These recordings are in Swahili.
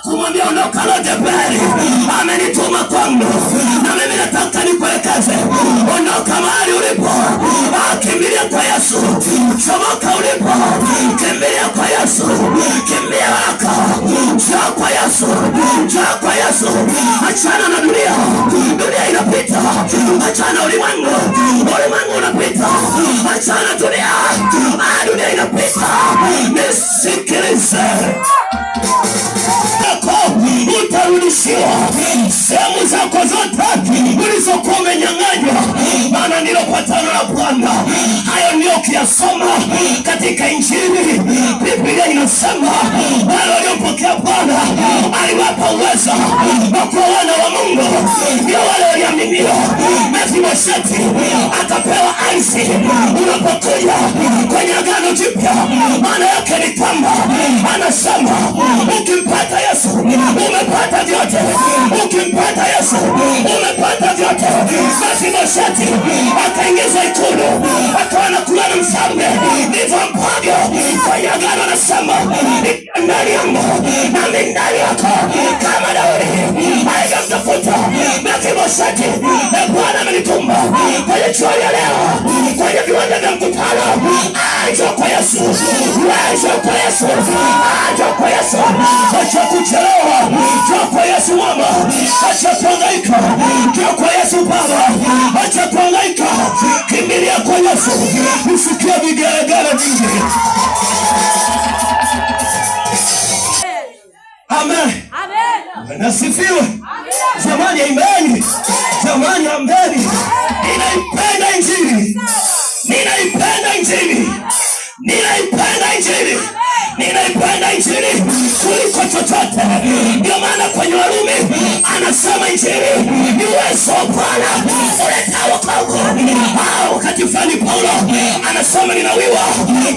Kumwambia ondoka Lodebari, amenituma kwangu, na mimi nataka nikuelekeze, ondoka mahali ulipo, kimbilia kwa Yesu, chomoka ulipo, kimbilia kwa Yesu, kimbia haraka, njoo kwa Yesu, njoo kwa Yesu, achana na dunia, dunia inapita, achana ulimwengu, ulimwengu unapita, achana dunia, dunia inapita. Nisikilize yako utarudishiwa sehemu zako zote ulizokuwa umenyang'anywa, maana ndilo patano la Bwana. Hayo ndiyo ukiyasoma katika Injili, Biblia inasema wale waliompokea Bwana aliwapa uwezo wa kuwa wana wa Mungu, ndio wale waliaminiwa. Mefibosheti akapewa ardhi. Unapokuja kwenye Agano Jipya, maana yake ni kwamba anasema ukimpata Yesu umepata vyote, ukimpata Yesu umepata vyote. Mefibosheti akaingizwa ikulu, akawa anakula na mfalme. Ndivyo ambavyo kwenye Agano anasema ndani yangu nami ndani yako, kama Daudi alivyomtafuta Mefibosheti. Bwana amenituma kwenye jioni ya leo, kwenye viwanja vya mkutano, aje kwa Yesu, aje kwa Yesu, aje kwa Yesu. Acha kuchelewa, njoo kwa Yesu mama, acha kuhangaika, njoo kwa Yesu baba, acha kuhangaika, kimbilia kwa Yesu, usikie vigelegele vingi. Amen. Nasifiwe. Jamani, amen. Jamani, amen. Ninaipenda Injili, ninaipenda Injili, ninaipenda Injili, ninaipenda Injili kuliko chochote. Ndio maana kwenye Warumi anasema Injili ni uwezo wa Bwana uletao wokovu. Wakati fulani Paulo anasema ninawiwa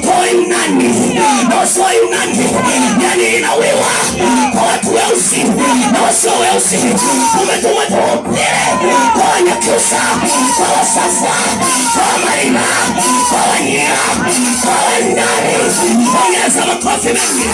kwa Wayunani na wasio Wayunani, yani inawiwa kwa watu weusi na wasio weusi. Umetumwa tuhubiri kwa Wanyakyusa, kwa Wasafa, kwa Wamarima, kwa Wanyia, kwa Wandari. Ongeza makofi mengi.